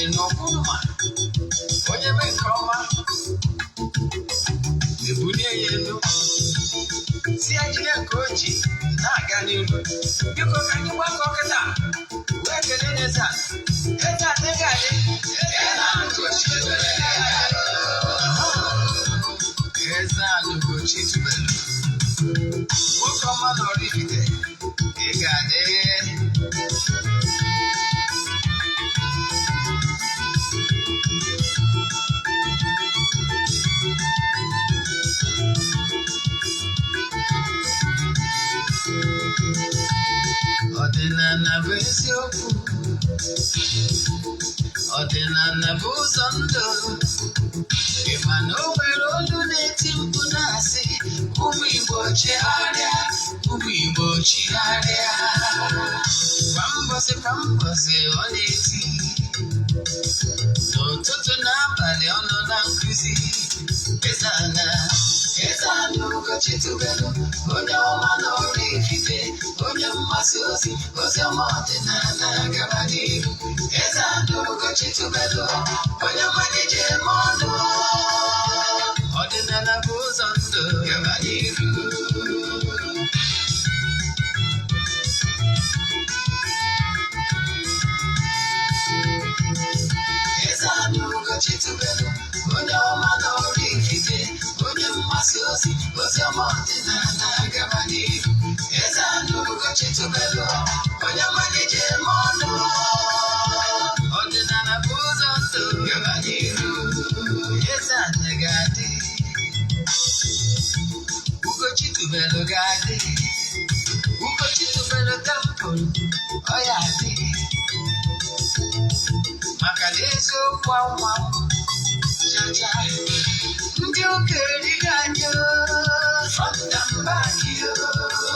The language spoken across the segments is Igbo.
elu ọkwụnụma onye mee nke ọma ebulie ya elu si ya jide nke o ji na-aga n'ihu. Biko ka anyị gbakọ kịta wee kelee eze a. Eze a dị ga-adị. Eze ala Ugochi tubelu, nwoke ọma na Oraifite, ị ga-adị. Ọdịnala bụ eziokwu, ọdịnala bụ ụzọ ndụ. Ị ma na o nwere olu na-eti mkpu na-asị, ụmụ Igbo chigharịa, ụmụ Igbo chigharịa. Kwa mbọsị kwa mbọsị ọ na-eti, n'ụtụtụ n'abalị ọ nọ na nkụzi. Eze ana, Eze ana Ugochi tubelu, onye ọma na Oraifite, onye mgbasa ozi ozi ọma ọdịnala gaba n'ihu. Eze ana Ugochi tubelu, onye mmalite eme ọnụ. Ọdịnala bụ ụzọ ndụ, gaba n'ihu. Eze ana Ugochi tubelu, onye ọma na Oraifite, onye mgbasa ozi ozi ọma ọdịnala gaba n'ihu. Eze ana Ugochi tubelu, onye mmalite eme ọnụ. Ọdịnala bụ ụzọ ndụ, gaba n'ihu. Eze ana ga-adị, Ugochi tubelu ga-adị, Ugochi tubelu temple ọ ya adị, maka na eziokwu anwa chacha ndị ụka erighị anyị front and back,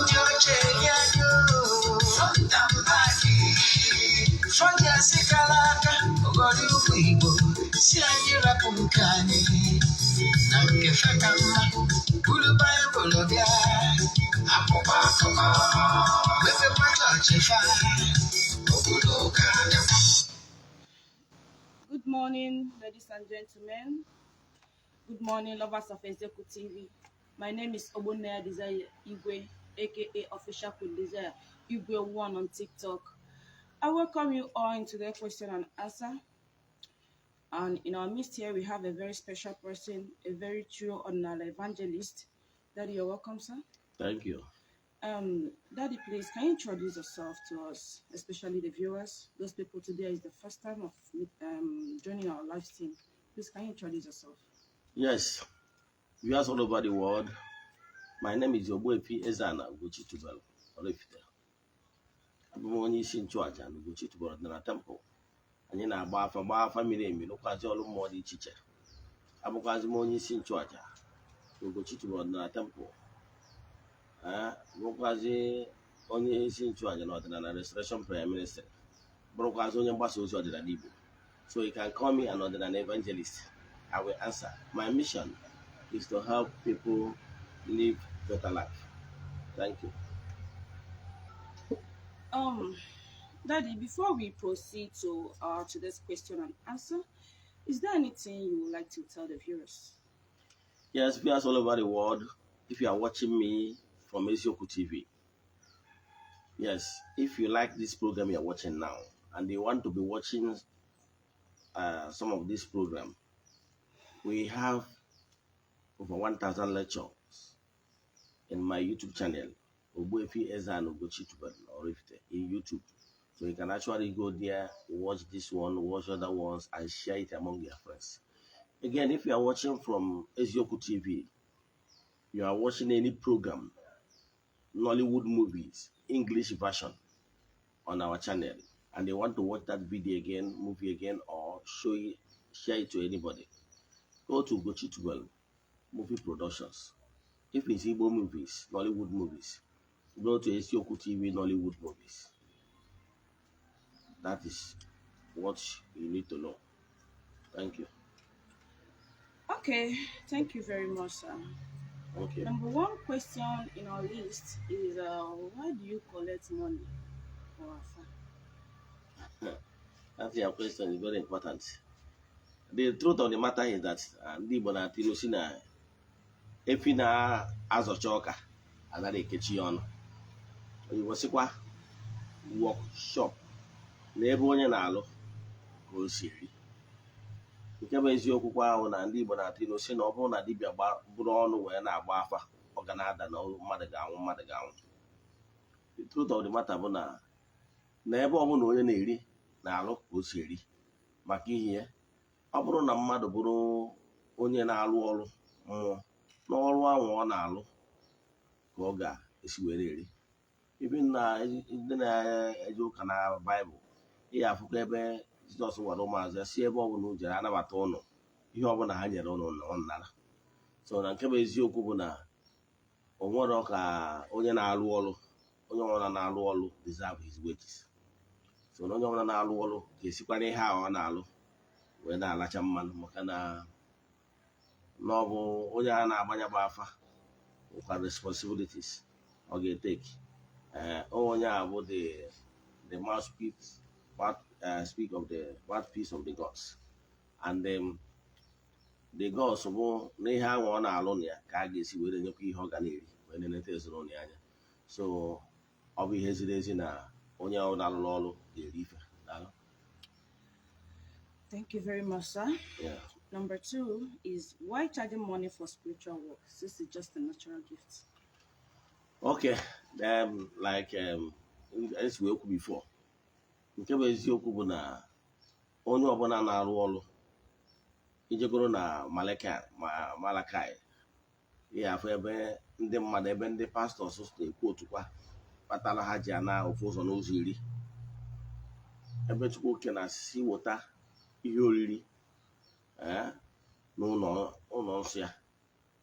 ndị oche eri anyị front and back. Front asị kara aka ụgọrọ ụmụ Igbo si anyị rapụ nke anyị na nke fe ka mma, buru Baịbụl bịa akwụkwọ akụkọ mepekwa chọọchị fa obodo ụka bịakwa. Good morning, ladies and gentlemen. Good morning, lovers of Ezeku TV. My name is Ogbonnaya Desire Igwe, aka Official Queen Desire Igwe One on TikTok. I welcome you all into the question and answer. And in our midst here, we have a very special person, a very true Odinala evangelist. Daddy, you're welcome, sir. Thank you. Daddy, please, can you introduce yourself to us, especially the viewers? Those people today is the first time of joining our live stream. Please, can you introduce yourself? Yes, viewers all over the world, my name is Ogbuefi Eze-Ana Ugochi Tubelu Oraifite. Abụ m onye isi nchụaja na Ugochi Tubelu Ọdịnala Temple. Anyị na-agba afa, gbaa afa miri emi, rụkwazi ọrụ mmụọ dị iche iche. Abụkwazi m onye isi nchụaja na Ugochi Tubelu Ọdịnala Temple. Ee, bụrụkwazi onye isi nchụaja na Ọdịnala Restoration Prayer Ministry. Bụrụkwazi onye mgbasa ozi ọdịnala Igbo. So you can call me an ọdịnala evangelist. I will answer. My mission is to help people live better life. Thank you. Daddy, before we proceed to today's question and answer, is there anything you would like to tell the viewers? Yes, viewers all over the world, if you are watching me from Ezioku TV, yes, if you like this program you're watching now and you want to be watching some of this program, we have over 1,000 lectures in my YouTube channel, Ogbuefi Eze-Ana Ugochi Tubelu Oraifite in YouTube. So you can actually go there, watch this one, watch other ones, and share it among your friends. Again, if you are watching from Ezioku TV, you are watching any program, Nollywood movies, English version on our channel, and they want to watch that video again, movie again, or show it, share it to anybody, go to Ugochi Tubelu Movie Productions. If it's Igbo movies, Nollywood movies, go to Ezioku TV Nollywood movies. That is what you need to know. Thank you. Okay, thank you very much, sir. Okay. Number one question in our list is why do you collect money for Afa? That's your question is very important. The truth of the matter is that ndị Igbo na-atụ ilu si na efi na-azọcha ọka anaghị ekechi ya ọnụ. Oyibo sịkwa workshop na ebe onye na-alụ ka o si eri. Nke bụ eziokwu kwa ahụ na ndị Igbo na-atụ ilu si na ọ bụrụ na dibịa bụrụ ọnụ wee na-agba afa, ọ ga na-ada na mmadụ ga-anwụ, mmadụ ga-anwụ. The truth of the matter bụ na ebe ọbụla onye na-eri na-alụ ka o si eri, maka ihe ọ bụrụ na mmadụ bụrụ onye na-alụ ọrụ mmụọ, n'ọrụ ahụ ọ na-alụ ka ọ ga-esi were eri. Ibi na ndị na-eje ụka na Baịbụl, ihe afụkwa ebe Jizọs gwara ụmụazụ ya si ebe ọ bụla o jere anabata ụnụ, ihe ọbụla ha nyere ụnụ na ọ nara. So na nke bụ eziokwu bụ na o nwere ka onye na-alụ ọrụ, onye ọbụla na-alụ ọrụ deserve his wages. So na onye ọbụla na-alụ ọrụ ga-esikwa n'ihe ahụ ọ na-alụ wee na-alacha mmanụ, maka na ọ bụ onye a na-agbanya bụ afa nwekwa responsibilities ọ ga-eteki. Ee, onye a bụ the mouthpiece, mouth, speak of the mouthpiece of the gods, and the gods bụ n'ihe ahụ ọ na-alụ na ya ka a ga-esi were nyekwa ihe ọ ga na-eri wee na-eneta ezinụlọ ya anya. So ọ bụ ihe ziri ezi na onye ọ na-alụrụ ọrụ ga-eri ife. Daalụ. Thank you very much, sir. Yeah. Number two is, why charging money for spiritual work since it's just a natural gift? Okay, like esi wee kwu before, nke bụ eziokwu bụ na onye ọbụla na-arụ ọrụ, ijegoro na Malakai, ma Malakai, ihe afọ ebe ndị mmadụ, ebe ndị pastors na-ekwu otukwa kpatara ha ji ana ofu ụzọ n'ụzọ iri, ebe Chukwu oke na-asị weta ihe oriri n'ụlọ ụlọ nsọ ya,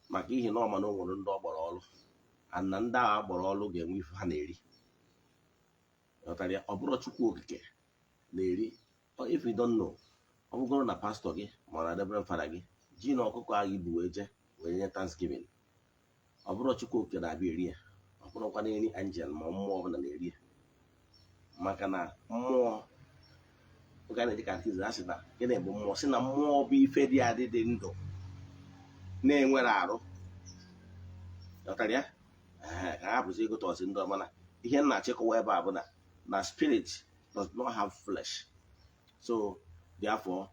maka ihi na ọ ma na o nwere ndị ọ gbara ọrụ, and na ndị agha gbara ọrụ ga-enwe ife ha na-eri. Ghọtara ya? Ọ bụrụ Chukwu Okike na-eri. If you don't know, ọ bụgoro na pastọ gị ma na reverend father gị ji na ọkụkọ ahụ ibu wee jee wee nye thanksgiving, ọ bụrụ Chukwu Okike na-abịa eri ya, ọ bụrụkwa na eri angel ma mmụọ ọbụla na-eri ya, maka na mmụọ, oge a na-eji catechism, a sị na gịnị bụ mmụọ? Sị na mmụọ bụ ife dị adị, dị ndụ, na-enwere arụ. Ghọtara ya? Ee, ka ha bụzi ịgụta ọsị ndị ọma na ihe m na-achịkọwa ebe a bụ na spirit does not have flesh. So therefore,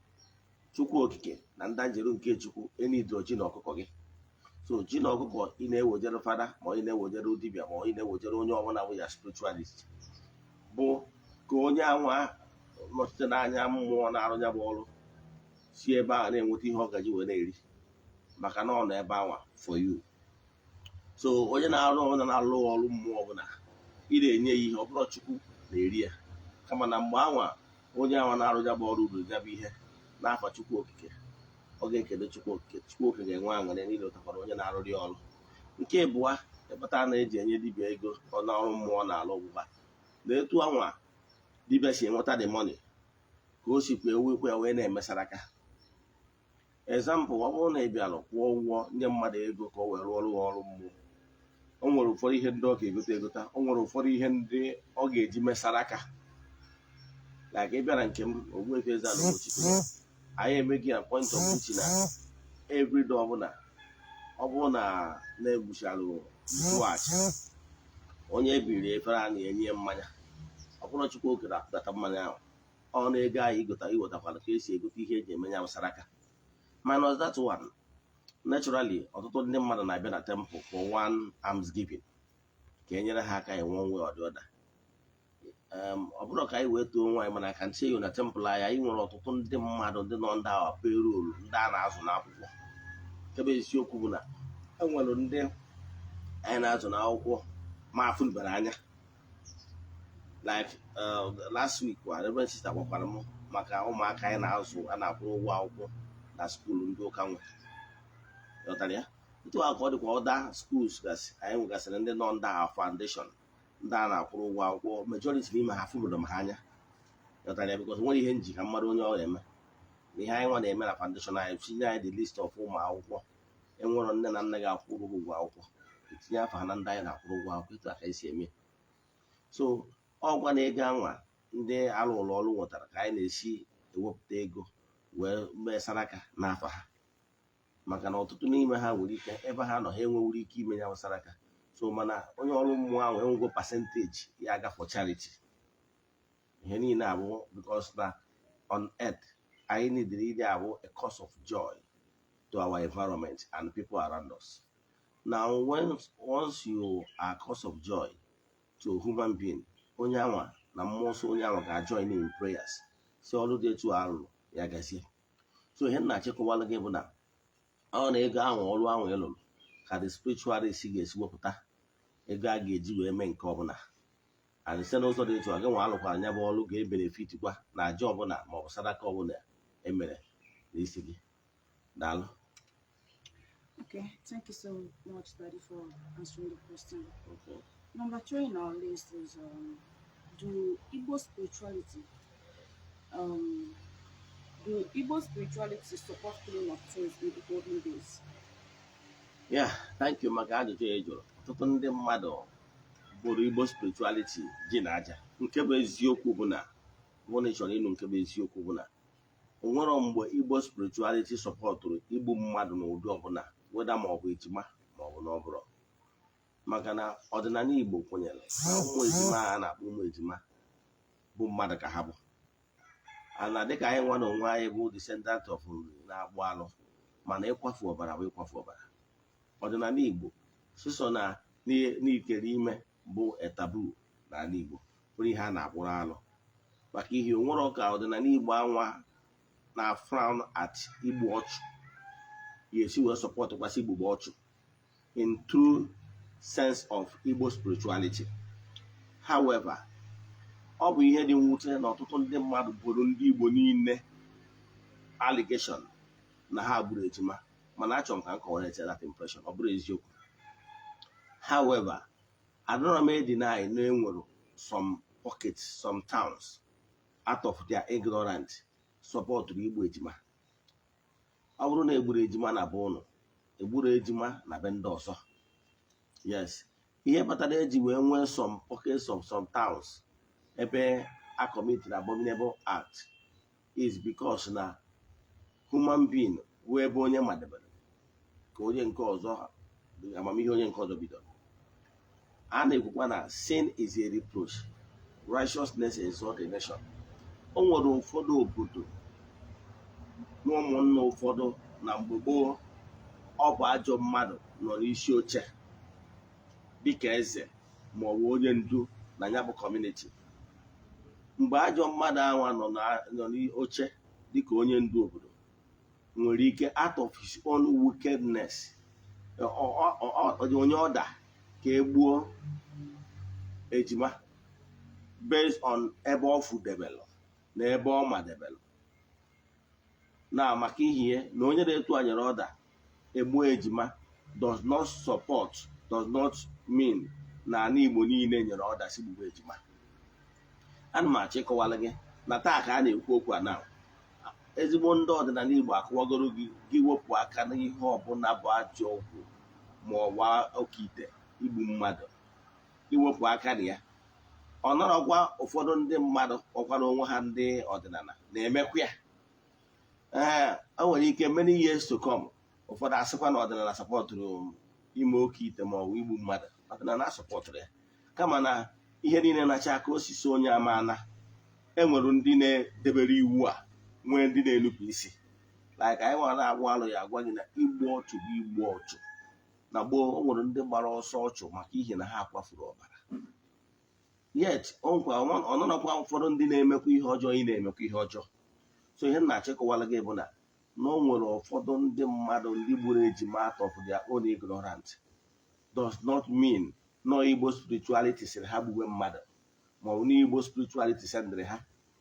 Chukwu Okike na ndị njeru nke Chukwu enidro ji na ọkụkọ gị. So ji na ọkụkọ ị na-ewejere fada, ma ị na-ewejere dibịa, ma ị na-ewejere onye ọbụla bụ ya spiritualist, bụ ka onye anwa nọchite n'anya mmụọ na-arụ ya bụ ọrụ si ebe ahụ na-enweta ihe ọ gaji wee na-eri, maka na ọ nọ ebe anwa for you. So onye na-arụ ọbụla na-alụ ọrụ mmụọ ọbụla ị na-enye ya ihe, ọ bụrụ Chukwu na-eri ya, kama na mgbe anwa onye anwa na-arụ ya bụ ọrụ ruru ya bụ ihe n'afa Chukwu Okike, ọ ga-ekele Chukwu Okike. Chukwu Okike ga-enwe aṅụrị niile ụtakwara onye na-arụrụ ya ọrụ. Nke ịbụa ịkpata na-eji enye dibịa ego ọ na ọrụ mmụọ na-alụ ọgwụgwa na etu anwa dibịa si enweta the money ka o sikwa ewekwa ya wee na-emesara aka. Example, ọ bụrụ na ị bịara kwụọ ụgwọ nye mmadụ ego ka o wee rụọ ọrụ ọrụ mmụọ, o nwere ụfọdụ ihe ndị ọ ga-egote egota, o nwere ụfọdụ ihe ndị ọ ga-eji mesara aka. Like ị bịa na nke m, Ogbuefi Eze-Ana Ugochi, anyị emeghị ya point of duty na everyday ọbụla, ọ bụrụ na na-egbuchalụ ntụghachi onye ebiri efere a na-enye mmanya, ọ bụrụ Chukwu okere atụdata mmanya ahụ, ọ na-ego anyị igota iwetakwara ka esi egote ihe eji eme ya bụ saraka. Minus that one, naturally, ọtụtụ ndị mmadụ na-abịa na temple for one alms giving ka e nyere ha aka enwe onwe ọ dị ọda. Ọ bụrụ ka anyị wee too nwaanyị, mana ka nche yo na temple anyị, anyị nwere ọtụtụ ndị mmadụ ndị nọ ndị awa payroll, ndị a na-azụ n'akwụkwọ. Nke bụ isiokwu bụ na enwere ndị anyị na-azụ n'akwụkwọ ma afụlubara anya. Like last week kwa, Reverend Sister gwakwara m maka ụmụaka anyị na-azụ, a na-akwụrụ ụgwọ akwụkwọ na school ndị ụka nwe. Ghọtara ya? Ntụ a ka ọ dịkwa other schools gasị, anyị nwegasịrị ndị nọ ndị agha foundation, ndị a na-akwụrụ ụgwọ akwụkwọ. Majority n'ime ha afụbụrụ m ha anya. Ghọtara ya? Because nwere ihe nji ka mmadụ onye ọ ga-eme na ihe anyị nwa na-eme na foundation anyị, tinye anyị the list of ụmụ akwụkwọ enwero nne na nna ga-akwụrụ ụgwọ akwụkwọ, etinye afa ha na ndị anyị na-akwụrụ ụgwọ akwụkwọ. Etu a ka esi eme. So ọgwa na ego anwa Ndị alụrụ ọrụ nwetara ka anyị na-esi ewepụta ego wee mee saraka n'afọ ha, maka na ọtụtụ n'ime ha nwere ike ebe ha nọ, ha enwewuru ike ime ya bụ saraka. So mana onye ọrụ mmụọ ahụ enwego percentage ya aga for charity. Ihe niile abụ because na on earth anyị needed ịdị abụ a cause of joy to our environment and people around us. Now, when once you are cause of joy to a human being, onye anwa na mmụọ nsọ onye anwa ga-join in prayers si ọrụ dị etu alụrụ ya gazie. So ihe m na-achịkọwalụ gị bụ na ọ na ego ahụ, ọrụ ahụ ị lụrụ, ka the spiritualist ga-esi wepụta ego a ga-eji wee mee nke ọbụla. And site n'ụzọ dị etu a, gị nwa alụkwara ya bụ ọrụ ga-ebenefit kwa na aja ọbụla maọbụ sadaka ọbụla emere n'isi gị. Daalụ. Okay, thank you so much, Daddy, for answering the question. Okay. Number three in our list is do Igbo spirituality do Igbo spirituality support killing of twins in the olden days? Yeah, thank you maka ajụjụ ị jụrụ. Ọtụtụ ndị mmadụ bụrụ Igbo spirituality ji na aja. Nke bụ eziokwu bụ na, bụ na ị chọrọ ịnụ nke bụ eziokwu, bụ na o nwero mgbe Igbo spirituality supportụrụ igbu mmadụ n'ụdị ọbụla, weda ma ọ bụ ejima ma ọ bụ na ọ bụrụ, maka na ọdịnala Igbo kwenyere na ụmụ ejima a na-akpọ ụmụ ejima bụ mmadụ ka ha bụ. Ana dịka anyị nwa na onwe anyị bụ descendant of Nri na-akpụ alụ, mana ịkwafu ọbara bụ ịkwafu ọbara. Ọdịnala Igbo sịsọ na n'ikere ime bụ taboo n'ala Igbo, bụrụ ihe a na-akpụrụ alụ, maka ihe onwere ka ọdịnala Igbo anwa na frown at igbu ọchụ ya esi wee supportkwasị igbugbo ọchụ in true sense of Igbo spirituality. However, ọ bụ ihe dị mwute na ọtụtụ ndị mmadụ boro ndị Igbo niile allegation na ha gburu ejima, mana achọrọ m ka m kọwara that impression, ọ bụrụ eziokwu. However, adọrọ m deny na enwere some pockets, some towns, out of their ignorant supportụrụ igbu ejima. Ọ bụrụ na egburu ejima na be ụnụ, egburu ejima na be ndị ọzọ. Yes, ihe kpatara eji wee nwee some pockets of some towns ebe a committed abominable act is because na human being wee ebe onye madebere ka onye nke ọzọ, amamihe onye nke ọzọ bidoro. A na-ekwukwa na sin is a reproach, righteousness exalt a nation. O nwere ụfọdụ obodo na ụmụnna ụfọdụ na mgbe gboo, ọ bụ ajọ mmadụ nọ n'isi oche dịka eze ma ọ bụ onye ndu na ya bụ community. Mgbe ajọ mmadụ anwa nọ n'oche dịka onye ndu obodo, nwere ike out of his own wickedness onye ọda ka e gbuo ejima based on ebe ọ fudebelụ na ebe ọ madebelụ na maka ihe na onye na-etu anyere ọda egbuo ejima does not support, does not mean na ala Igbo niile nyere ọda si gbugbo ejima. Ana m achọ ịkọwara gị na taa ka a na-ekwu okwu a na ezigbo ndị ọdịnala Igbo akọwagoro gị, gị wepụ aka n'ihe ọbụla bụ ajọ ọgwụ ma ọ bụ oke ite igbu mmadụ, iwepụ aka na ya. Ọ nọrọkwa ụfọdụ ndị mmadụ kpọkwara onwe ha ndị ọdịnala na-emekwa ya. Ee, o nwere ike many years to come, ụfọdụ asịkwa na ọdịnala supportụrụ ime oke ite ma ọ bụ igbu mmadụ. Ọdịnala supportụrụ ya, kama na ihe niile na-acha aka osisi onye amaana enwere ndị na-edebere iwu a, nwee ndị na-enupụ isi. Like anyị nwa na-agwụ alụ ya, agwa gị na igbu ọchụ bụ igbu ọchụ. Na gboo, o nwere ndị gbara ọsọ ọchụ maka ihi na ha kwafuru ọbara. Yet ọ nọrọkwa ụfọdụ ndị na-emekwa ihe ọjọọ, ị na-emekwa ihe ọjọọ. So ihe m na-achịkọwara gị bụ na o nwere ụfọdụ ndị mmadụ ndị gburu ejima out of their own ignorant does not mean no Igbo spirituality sịrị ha gbuwe mmadụ ma ọ bụ n'Igbo spirituality sendịrị ha,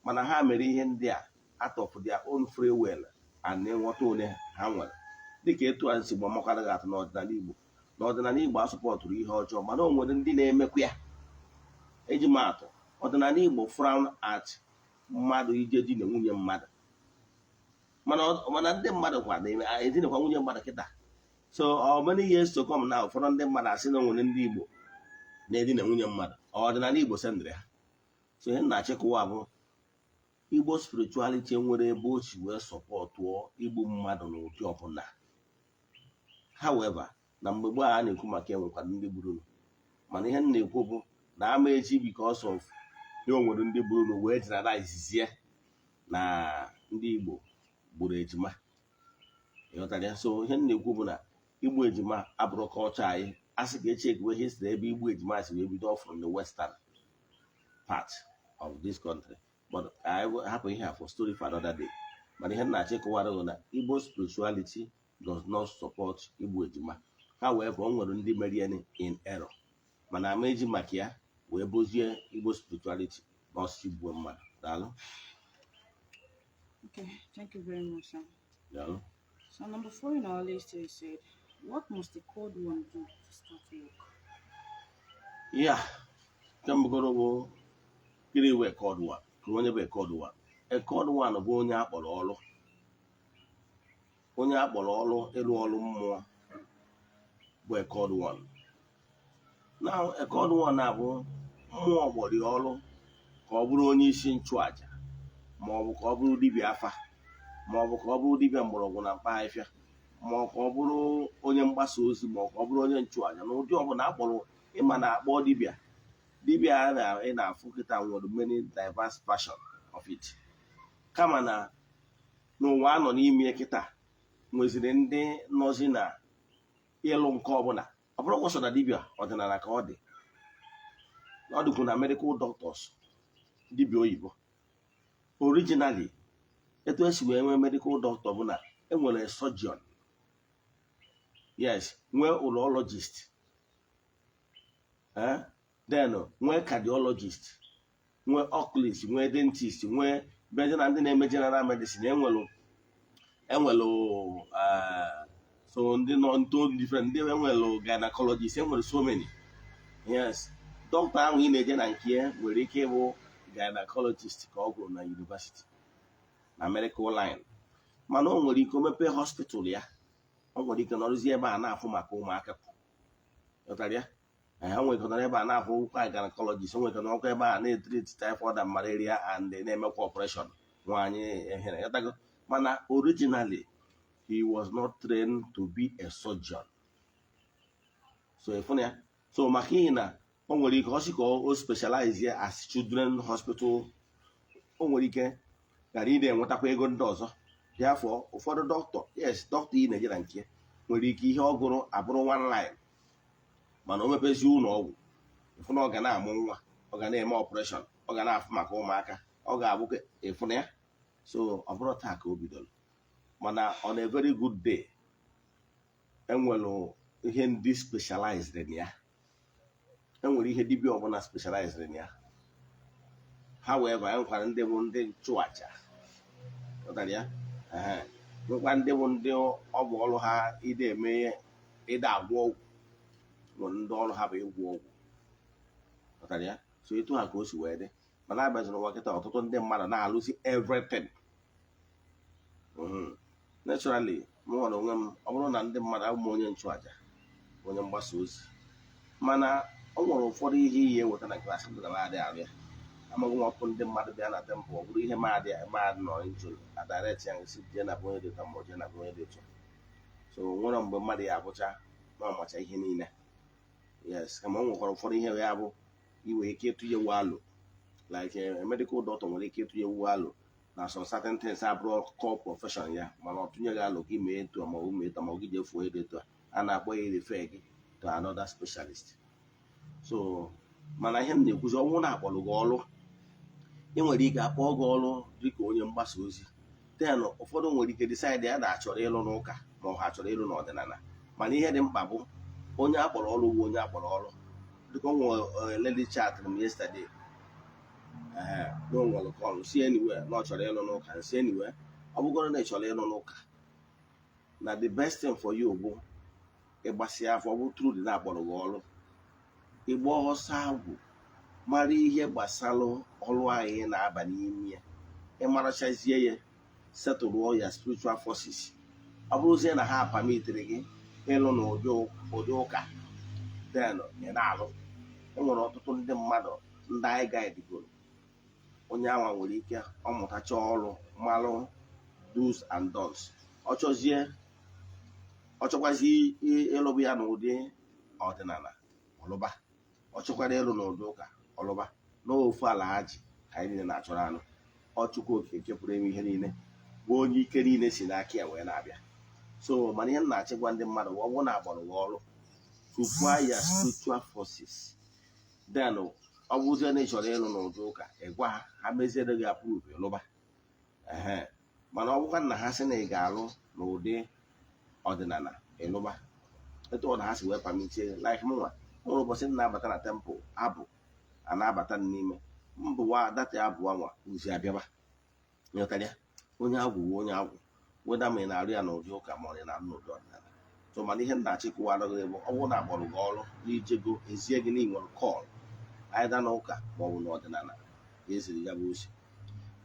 mana ha mere ihe ndị a out of their own free will and nghọta onye ha nwere, dịka etu a si gbamakwara gị atụ n'ọdịnala Igbo. N'ọdịnala Igbo asupportụrụ ihe ọjọọ, mana o nwere ndị na-emekwa ya. Eji m atụ, ọdịnala Igbo frown at mmadụ ije di na nwunye mmadụ, mana ndị mmadụ kwa na-edinakwa nwunye mmadụ kịta. So many years to come na ụfọdụ ndị mmadụ asị na o nwere ndị Igbo na-edina nwunye mmadụ, ọdịnala Igbo sendịrị ha. So ihe m na-achịkọwa bụ, Igbo spirituality nwere ebe o si wee supportụọ igbu mmadụ n'ụdị ọbụla. However, na mgbe gboo a na-ekwu maka enwekwara ndị gburu, mana ihe m na-ekwu bụ na ama echi because of na o nwere ndị gburu wee generalizie na ndị Igbo gburu ejima. Ịghọtara ya? So ihe m na-ekwu bụ na igbu ejima abụrụ culture anyị. A sị ka echekiwe history ebe igbu ejima si wee bido from the western part of this country, but I will hapụ ihe a for story for another day. Mana ihe m na-achọ ịkọwara bụ na Igbo spirituality does not support igbu ejima. However, o nwere ndị merie in error, mana ama eji maka ya wee bozie Igbo spirituality na ọsịsị gbuo mmadụ. Daalụ. Okay, thank you very much, sir. Daalụ. So number four in our list here said, what must the called one do to start work? Ya nke mbụgoro bụ, gịnị wee called one? Ka onye bụ called one? A called one bụ onye akpọrọ ọrụ, onye akpọrọ ọrụ ịrụ ọrụ mmụọ bụ a called one. Now, a called one na-abụ mmụọ kpọrọ ya ọrụ ka ọ bụrụ onye isi nchụaja, ma ọ bụ ka ọ bụrụ dibịa afa, ma ọ bụ ka ọ bụrụ dibịa mgbọrọgwụ na mkpa ahịfịa, ma ọ ka ọ bụrụ onye mgbasa ozi, ma ọ ka ọ bụrụ onye nchụaja na ụdị ọbụla akpọrọ. Ịma na akpọ dibịa, dibịa a ị na-afụ kịta nwere many diverse version of it, kama na n'ụwa anọ n'ime kịta nweziri ndị nọzi na ịlụ nke ọbụla. Ọ bụrụ kwụsọ na dibịa ọdịnala ka ọ dị, ọ dịkwu na medical doctors, dibịa oyibo. Originally, etu esi wee nwee medical doctor bụ na enwere surgeon, yes, nwee urologist, then nwee cardiologist, nwee oculist, nwee dentist, nwee bịazie na ndị na-eme general medicine. Enwelu so ndị nọ nto different, ndị enwelu gynecologist, enwere so many. Yes, dọkịta ahụ ị na-eje na nke ya nwere ike ịbụ gynecologist ka ọ gụrụ na university na medical line, mana o nwere ike o mepee hospital ya, o nwere ike nọrụzie ebe a na-afụ maka ụmụaka. Ghọtara ya? Ha nwere ike nọrọ ebe a na-afụ ụkwa gynecologist, o nwere ike nọrọkwa ebe a na-etreat typhoid and malaria and na-emekwa operation nwaanyị ehere. Ghọtago? Mana originally, he was not trained to be a surgeon. So ịfụna ya, so maka ihi na o nwere ike ọ sị ka o specialize ya as children hospital, o nwere ike ghara ị na-enwetakwa ego ndị ọzọ. Therefore, ụfọdụ dọkịta, yes, dọkịta ị na-eje na nke nwere ike ihe ọ gụrụ abụrụ one line, mana o mepezi ụlọ ọgwụ, ịfụ na ọ ga na-amụ nwa, ọ ga na-eme operation, ọ ga na-afụ maka ụmụaka, ọ ga-abụ ịfụ na ya. So ọ bụrụ taa ka o bidoro, mana on a very good day, enwere ihe ndị specialized na ya, enwere ihe dibịa ọbụla specialized na ya. However, enwekwara ndị bụ ndị nchụaja. Ghọtara ya? Ehe. Nwekwa ndị bụ ndị ọ bụ ọrụ ha ide eme, ide agwọ ọgwụ. Nwere ndị ọrụ ha bụ ịgwọ ọgwụ. Ghọtara ya? So etu ha ka o si wee dị, mana abịaziri ụwa kịta, ọtụtụ ndị mmadụ na-alụzi everything. Naturally, m nwere onwe m, ọ bụrụ na ndị mmadụ abụ m onye nchụaja, onye mgbasa ozi, mana o nwere ụfọdụ ihe iyi eweta na klaasị m na m adịghị arụ ya. Amaghị m, ọtụtụ ndị mmadụ bịa na temple, ọ bụrụ ihe ma adị nọ njụ na direct ya si jee na be onye dị ụtọ ma ọ jee na be onye dị ụtọ. So nwere mgbe mmadụ ya abụcha na ọmacha ihe niile. Yes, kama o nwekwara ụfọdụ ihe ya bụ inwe ike ịtụnye alụ, like a medical doctor nwere ike ịtụnye alụ na some certain things abụrụ core profession ya, mana ọ tụnye gị alụ ka ime etu a ma ọ bụ mee etu a, ma ọ gị jee fuo ego etu a, a na-akpọ ya refer gị to another specialist. So mana ihe m na-ekwuzi, ọnwụ na-akpọrọ gị ọrụ, ị nwere ike akpọ gị ọrụ dịka onye mgbasa ozi, then ụfọdụ nwere ike decide ya na achọrọ ịlụ n'ụka ma ọ ha chọrọ ịlụ n'ọdịnala. Mana ihe dị mkpa bụ onye akpọrọ ọrụ bụ onye akpọrọ ọrụ. Dịka o nwere lady chat m yesterday, ee, na o nwere call si anywhere na ọ chọrọ ịlụ n'ụka. Si anywhere, ọ bụgoro na ị chọrọ ịlụ n'ụka, na the best thing for you bụ ịgbasịa afọ, ọ bụ true dị na-akpọrọ gị ọrụ, ịgba ọsọ agwụ, mara ihe gbasara ọrụ anyị na-aba n'ime ya, ịmarachazie ya, setụlụọ ya spiritual forces. Ọ bụrụzie na ha permitiri gị ịlụ n'ụdị ụdị ụka, then ị na-alụ. E nwere ọtụtụ ndị mmadụ ndị anyị guidegoro. Onye anwa nwere ike ọ mụtacha ọrụ, malụ do's and don'ts. Ọ chọzie, ọ chọkwazi ịlụbụ ya n'ụdị ọdịnala, ọlụba. Ọ chọkwara ịlụ n'ụdị ụka, ọlụba. N'ofu ala ha ji ka anyị niile na-achọrọ anụ. Ọ Chukwu Okike nke pụrụ ime ihe niile bụ onye ike niile si n'aka ya wee na-abịa. So mana ihe m na-achịgwa ndị mmadụ, ọ bụrụ na agbara gị ọrụ, chukwa ya spiritual forces. Then ọ bụzie na ị chọrọ ịlụ n'ụdị ụka, ị gwa ha, ha meziere gị approve, ịlụba. Ehe, mana ọ bụkwa na ha sị na ị ga-alụ n'ụdị ọdịnala, ịlụba etu ọ na ha si wee permitie. Like mụnwa nwere ụbọchị m na-abata na temple, abụ a na-abata n'ime mbụwa data abụọ nwa ozi abịaba. Nghọtara ya? Onye agwụ wụ onye agwụ, weda ma ị na-arụ ya n'ụdị ụka ma ọ na-arụ n'ụdị ọdịnala. So mana ihe m na-achịkọwara gị bụ, ọ bụrụ na agbọrọ gị ọrụ n'ijego ezie gị na ị nwere call either n'ụka ma ọ bụ n'ọdịnala ka eziri ya bụ ozi,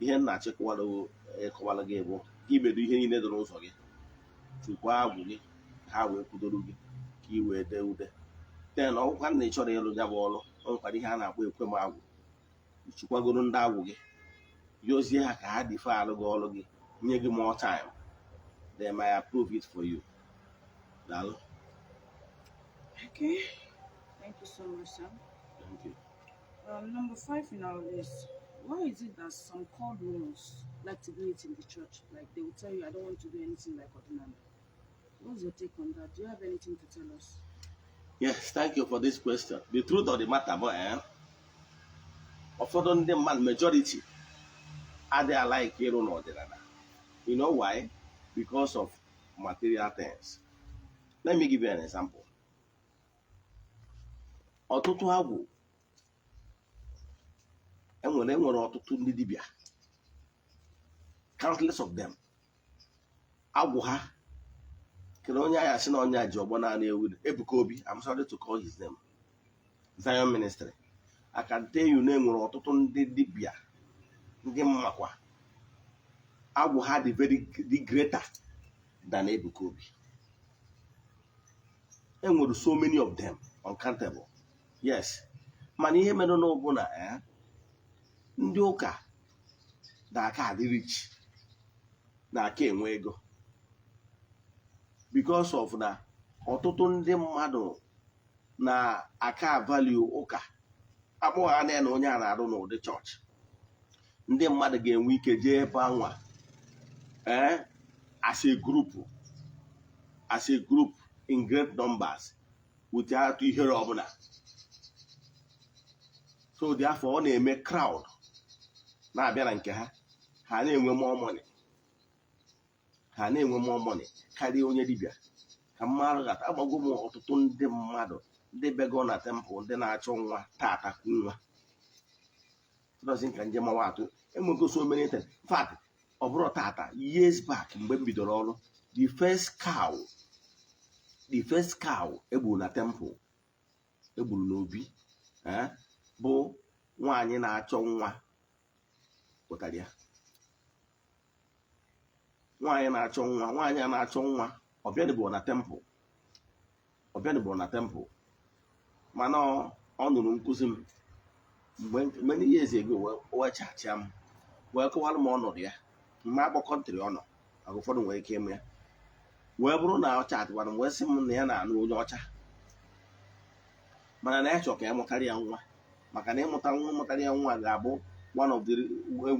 ihe m na-achịkọwara gị, ịkọwara gị bụ gị medo ihe niile dị n'ụzọ gị, chukwa agwụ gị ka ha wee kwudoro gị ka ị wee dee ude. Then ọ bụkwa na ị chọrọ ịlụ ya bụ ọrụ, o nwekwara ihe a na-akpọ ekwe m agwụ. Chukwagoro ndị agwụ gị, yozie ha ka ha defer alụ gị ọrụ gị, nye gị more time, they may approve it for you. Daalụ. Okay. Thank you so much, sir. Thank you. Number five in our list. Why is it that some called ones like to do it in the church? Like they will tell you, "I don't want to do anything like ọdịnala." What's your take on that? Do you have anything to tell us? Yes, thank you for this question. The truth of the matter bụ, ụfọdụ ndị mmadụ, majority, adịghị alike ịrụ n'ọdịnala. You know why? Because of material things. Let me give you an example. Ọtụtụ agwụ enwere ọtụtụ ndị dibịa, countless of them, agwụ ha kere onye agha sị na onye a ji ọgbọ naanị ewu. Ebuka Obi, I'm sorry to call his name, Zion Ministry. I can tell you na enwere ọtụtụ ndị dibịa, ndị mmakwa agwụ ha dị very dị greater than Ebuka Obi. Enwere so many of them, uncountable. Yes, mana ihe mere n'ụbụ na ndị ụka na-aka adị rich, na-aka enwe ego, because of na ọtụtụ ndị mmadụ na-aka value ụka. Akpọghị anya na onye a na-arụ n'ụdị chọọchị, ndị mmadụ ga-enwe ike jee ebe anwa as a group in great numbers without ihere ọbụla. So therefore ọ na-eme crowd na-abịa na nke ha, ha na-enwe more money, ha na-enwe more money karịa onye dibịa. Ka mmadụ gata agbago m, ọtụtụ ndị mmadụ ndị bego na temple, ndị na-achọ nwa tata kwu nwa tụrọzi nka njem mawa atụ. Enwego so many things. In fact, ọ bụrụ tata, years back, mgbe m bidoro ọrụ, the first cow egburu na temple, egburu n'obi, bụ nwaanyị na-achọ nwa pụtara ya. Nwaanyị na-achọ nwa, nwaanyị a na-achọ nwa, ọbịanịbụ na temple, ọbịanịbụ na temple, mana ọ nụrụ nkụzi m mgbe many years ago, wee chachịa m, wee kọwara m ọnọdụ ya mgbe akpọ country ọ nọ, maka ụfọdụ nwere ike ịmụ ya. Wee bụrụ na ọ chatịkwara m, wee sị m na ya na-anụ onye ọcha, mana na ya chọrọ ka ya mụtara ya nwa, maka na ịmụta nwa, mụtara ya nwa ga-abụ one of the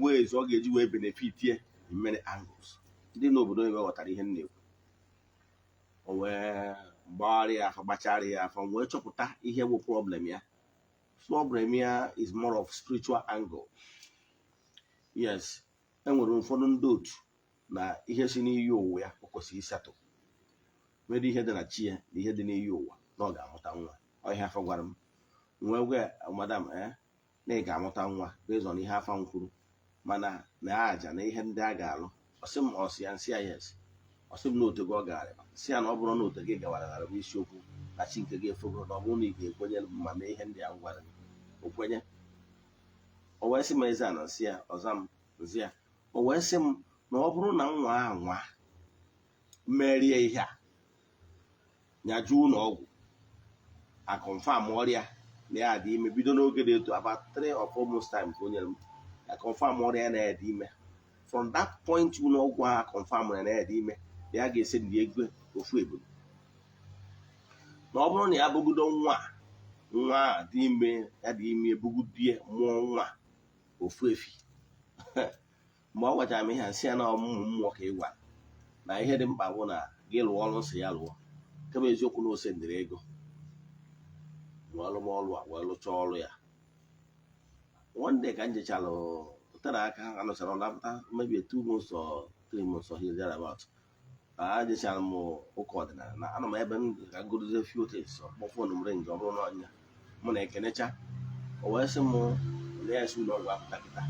ways ọ ga-eji wee benefit ye in many angles. Ndị n'obodo oyibo ghọtara ihe m na-ekwu. O wee gbagharị ya afọ, gbachara ya afọ, wee chọpụta ihe bụ problem ya. Problem ya is more of spiritual angle. Yes, enwere ụfọdụ ndị otu na ihe si n'iyi ụwa ya o kwesịrị ịsetụ, nwere ihe dị na chi ya na ihe dị n'iyi ụwa na ọ ga-amụta nwa. Ọ ihe afọ gwara m, wee gwa ya, "Madam, na ị ga-amụta nwa based on ihe afa m kwuru, mana na aja na ihe ndị a ga-alụ." Ọsị m, ọsị ya, nsị ya yes. Ọsị m na otego ọ gara, sị ya na ọ bụrụ na ote gị gawara gara bụ isiokwu, na chi nke gị efego, na ọ bụrụ na ị ga-ekwenye ma mee ihe ndị a m gwara gị. O kwenye. O wee sị m, eze a na nsị ya ọza m nsị ya. O wee sị m na ọ bụrụ na nwa ahụ nwa merie ihe a, nyajuo ụlọ ọgwụ, a confirm ọrịa na ya dị ime bido n'oge dị etu, about 3 or 4 months time ka o nyere m. Ya confirm ọrịa na ya dị ime. From that point, ụlọ ọgwụ ahụ confirm na ya dị ime, na ya ga-ese ndị ego ofu ebulu, na ọ bụrụ na ya bụgido nwa a, nwa a dị ime, ya dị ime, ebugidie mụọ nwa ofu efi. Mgbe ọ gwachara m ihe a, nsị ya na ọmụmụ mmụọ ka ị gwara na ihe dị mkpa bụ na gị lụọ ọrụ nsị ya lụọ. Kama eziokwu na ose ndịrị ego wee lụọ ọrụ a, wee lụchaa ọrụ ya. One day ka m jechalụ tere aka, anọchara ọrụ apụta, maybe 2 months or 3 months or here thereabout, a jechara m ụka ọdịnala na anọ m ebe m ka gorozie few things. Ọkpọ phone m ring, ọ bụrụ na ọnya mụ na ekenecha. O wee sị m na ya esi ụlọ ọgwụ apụta kịta.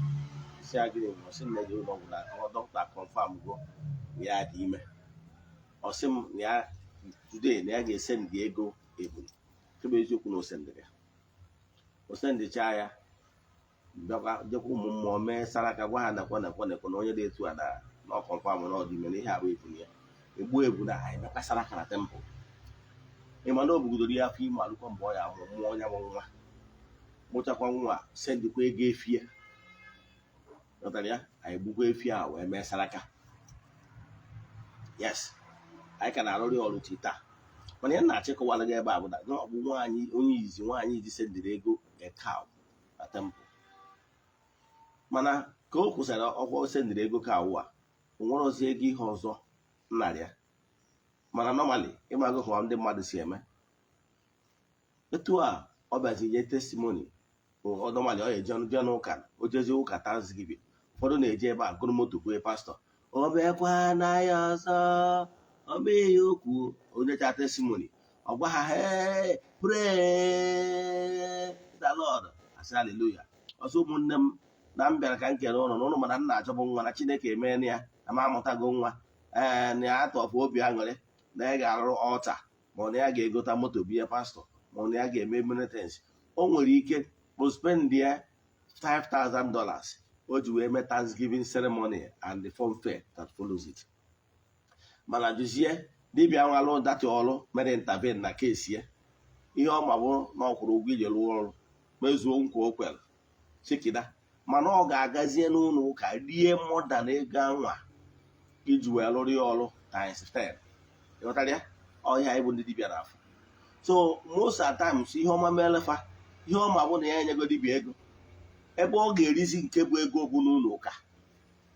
Si ya gịnị? Ọ sị m na eje ụlọ ọgwụ na dọkịta confirm go na ya dị ime. Ọ sị m na ya today na ya ga-ese ndị ego ebulu. Kebe eziokwu na o sendịrị ya, o sendịchaa ya, bịakwa jekwa ụmụ mmụọ mee saraka, gwa ha nakwa nakwa nakwa na onye dị etu a na ọ confirm na ọ dị ime, na ihe abụ ebulu ya egbuo ebu na anyị mekwa saraka na temple. Ịma na o bugidoro ya afọ ime alụkwa mgbe ọ ya amụ mmụọ ya bụ nwa, mụchakwa nwa, sendịkwa ego efi ya. Ghọtara ya? Anyị gbukwa efi a wee mee saraka. Yes, anyị ka na-arụrị ọrụ chi taa. Mana ya na-achịkọwara gị ebe a bụ na ọ bụ nwaanyị onye izi, nwaanyị izi sendịrị ego a cow na temple. Mana ka o kwụsara ọkwa o sendịrị ego cow a, o nwere ozi ego ihe ọzọ nnarị ya. Mana normally, ịmago ka ndị mmadụ si eme etu a, ọ bịazi nye testimony. Normally ọ ya eje jee n'ụka, o jezie ụka Thanksgiving, ụfọdụ na-eje ebe a gụrụ moto kwee pastọ o bekwa na ya ọzọ, ọ bụ ihe okwu onyecha testimony, ọ gwa ha, "Hey, praise the Lord," asị hallelujah. Ọsọ ụmụnne m na m bịara ka m kere ụlọ na ụlọ, mana m na-achọbụ nwa na Chineke emeela ya na m amụtago nwa. Ee, na ya atọpụ obi aṅụrị na ya ga-arụ ọta, ma ọ na ya ga-egota moto binye pastọ, ma ọ na ya ga-eme many things. O nwere ike o spend ya $5,000 o ji wee mee Thanksgiving ceremony and the funfair that follows it. Mana jụzie dibịa nwalụ dati ọrụ mere intervene na kesi ya, ihe ọ ma bụ na ọ kwụrụ ụgwọ iji rụọ ọrụ, mezuo nkwa o kwere chikida. Mana ọ ga-agazie n'ụlọ ụka rie more than ego anwa iji wee lụrụ ya ọrụ times 10. Ịghọtara ya? Ọhịa anyị bụ ndị dibịa na-afụ. So most of times, ihe ọma melefa, ihe ọma bụ na ya enyego dibịa ego ebe ọ ga-erizi nke bụ ego bụ n'ụlọ ụka,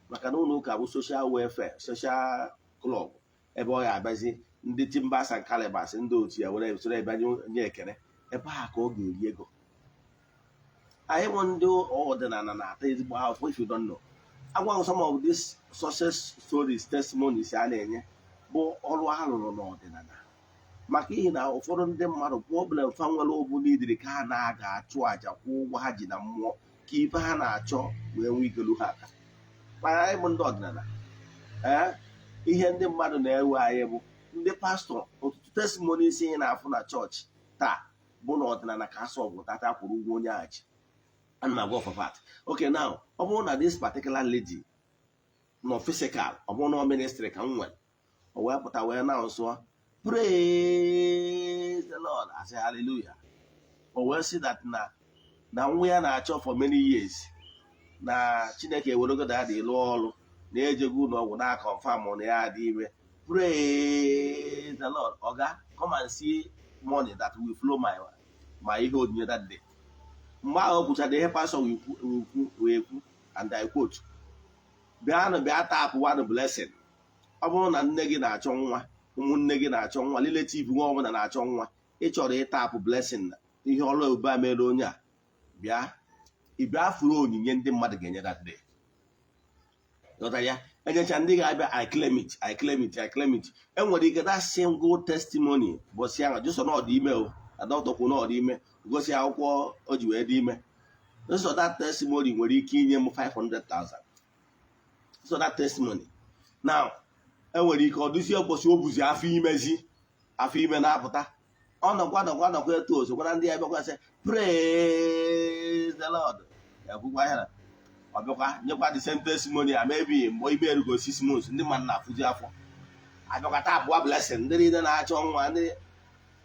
maka na ụlọ ụka bụ social welfare, social club, ebe ọ ga-abịazi ndị timbers and calibers, ndị otu ya were soro ebe nye ekene, ebe a ka ọ ga-eri ego. Anyị bụ ndị ọdịnala na-ata ezigbo ahụhụ. If you don't know, agwa some of these success stories, testimonies a na-enye bụ ọrụ a rụrụ n'ọdịnala, maka ihi na ụfọdụ ndị mmadụ, problem fa nwere obu n'idiri ka ha na-aga achụ àjà kwụọ ụgwọ ha ji na mmụọ, ka ife ha na-achọ wee nwee ike lu ha aka. Mana anyị bụ ndị ọdịnala, ee, ihe ndị mmadụ na-ewe anyị bụ ndị pastọ. Ọtụtụ testimony isi anyị na-afụ na chọọchị taa bụ na ọdịnala ka asọ ọgwụ tata kwụrụ ụgwọ onye ahụ ji. Ana m agwa for fact. Okay, now, ọ bụrụ na this particular lady nọ physical, ọ bụrụ na ministry ka m nwere, o wee pụta wee na nsọ, "Praise the Lord," asị hallelujah, o wee sị that na nwa ya na-achọ for many years, na Chineke ewerego da dị lụọ ọrụ, na ejego ụlọ ọgwụ na confirm na ya dị ime, praise the Lord, oga, come and see money that will flow my ihe onyinye that day. Mgbe ahụ o kwuchara ihe pastọ wee kwu, and I quote, "Bịanụ, bịa tap one blessing." Ọ bụrụ na nne gị na-achọ nwa, ụmụnne gị na-achọ nwa, relative nwa ọbụla na-achọ nwa, ị chọrọ ịtapụ blessing, ihe ọrụ ebube a mere onye a, bịa, ị bịa furu onyinye ndị mmadụ ga-enye that day. Ghọtara ya? Enyecha ndị ga-abịa, "I claim it, I claim it, I claim it." Enwere ike that single testimony bọsị ahụ jụsọ na ọ dị ime, o na dọkịta kwụ na ọ dị ime, gosi akwụkwọ o ji wee dị ime. So that testimony nwere ike inye m 500,000. So that testimony now, enwere ike ọ dịzie ụbọchị o buzi afọ imezi, afọ ime na-apụta, ọ nọkwa nọkwa nọkwa etu ozokwa na ndị ya bịakwa sị, "Praise the Lord," ya kwukwa ya na ọ bịakwa nyekwa the same testimony a. Maybe mgbe ime erugo 6 months, ndị mmadụ na-afụzi afọ, abịakwa taa abụọ blessing, ndị niile na-achọ nwa, ndị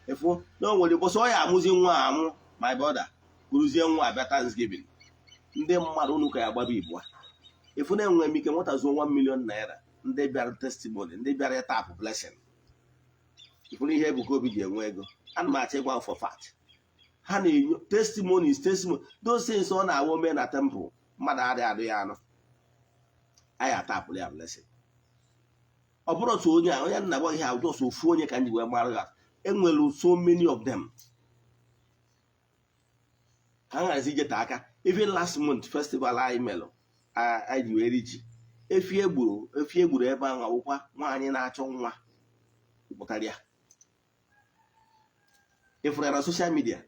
efu na o nwere ụbọchị ọ ya amụzi nwa amụ. My brother, kuruzie nwa abịa Thanksgiving. Ndị mmadụ unu ka ya agbaba ibua ifu na enwere m ike nwetazuo 1 million naira. Ndị bịara testimony, ndị bịara ịtapụ blessing, ifuru ihe Ebuka Obi ji enwe ego. Ana m achọ ịgwa for fact, ha na-enyo testimonies, testimony, those things ọ na-awụ mee na temple, mmadụ adịghị adụ ya anụ, anyị atapụrụ ya blessing. Ọ bụrụ otu onye a, onye nna gwa ihe ahụ, just ofu onye ka m ji wee mara ha. Enwere so many of them ka m gharazi ijete aka. Even last month festival anyị melụ, anyị ji wee ri ji, efi egburu, efi egburu ebe ahụ awụkwa nwaanyị na-achọ nwa pụtara ya. Ịfụrụ ya na social media,